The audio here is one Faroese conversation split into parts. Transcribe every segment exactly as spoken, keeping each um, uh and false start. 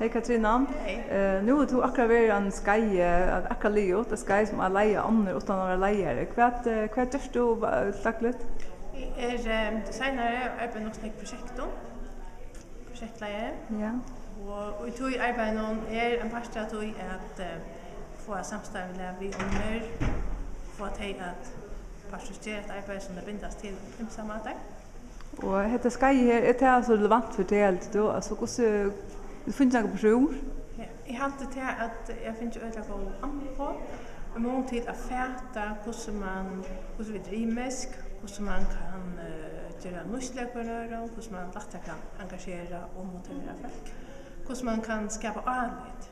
Hey Katrina. Hey. Eh, nú hevur tú akkurát verið á einum skeiði, akkurát liðugt, eitt skeið sum at leiða onnur uttan at vera leiðari. Hvat, eh, hvat gert tú, eh, dagligt? Eg eri, eh, designari og arbeiði nokk so nógv í prosjektum. Prosjektleiðari. Ja. Og, og í tí arbeiðinum er ein partur av tí at, eh, fáa samstarv við onnur, fáa tey at partisera eitt arbeiði sum tey bindast til á ymsar mátar. Og hetta skeiðið her, er tað so relevant fyri teg, heldur tú? Altso, hvussu, hevur tú fingið nakrar broshurur? Ja, eg haldi tað, at eg havi fingið øgiliga góð amboð, í mun til at fata, hvussu mann, hvussu vit eru ymisk, hvussu mann kann, eh, gera nýtslu av hvørjum øðrum, hvussu mann lættari kann engagera og motivera fólk, hvussu mann kann skapa álit.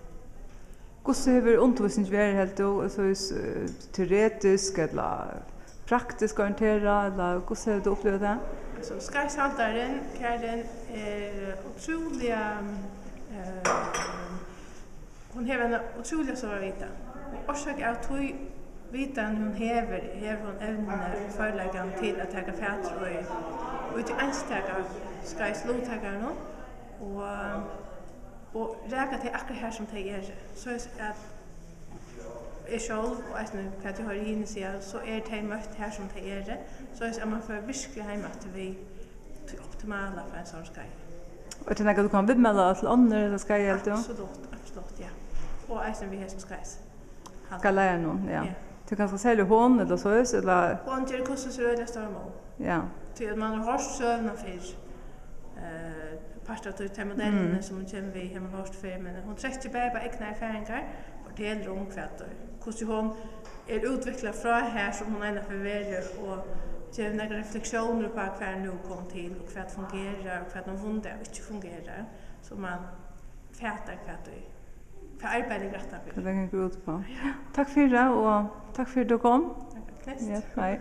Hvussu hevur undirvísingin verið, heldur tú, soleiðis, eh, teoretisk ella praktisk orienterað, ella hvussu hevur tú upplivað tað? Altso, skeiðshaldarin, Karin, er ótrúliga, eh, hon hevur eina ótrúliga stóra vitan. Og orsakað av tí vitan hon hevur, hevur hon evnini, førleikan til at taka fatur í, í tí einstaka skeiðslutakaranum. Og og raka tey akkurát har, sum tey eru. Soleiðis at eg sjálv, og eisini hvat eg hoyri hini siga, so eru tey møtt har, sum tey eru, soleiðis at mann fær virkuliga heim aftur við tí optimala frá einum sovorðnum skeiði. Og er tað nakað, tú kanst viðmæla til onnur, hetta skeiðið, heldur tú? Absolutt, absolutt, ja. Og eisini við hesum skeiðs- Skeiðleiðaranum, ja. Ja. Tað er kanska serliga hon, ella soleiðis, ella? Hon ger hvussu so øgiliga stóran mun. Ja. Tí at mann hevur hoyrt søguna fyrr. Eh, part av tí, tey modellini, mm, sum hon kemur við, hevur mann hoyrt fyrr, men hon trekkir bæði upp á egnar erfaringar, fortelur um hvat, hvussu hon er útviklað frá har, sum hon einaferð verið, og gevur nakrar reflektiónir upp á, hvar hon nú kom til, og hvat fungerar, og hvat hon vunn av ikki fungerar, so mann fatar, hvat í, hvat arbeiðið liggur aftan fyri. Hvat tað gongur út uppá. Ja. Takk fyri, og takk fyri, at tú kom. Takk, takk. Ja, hei.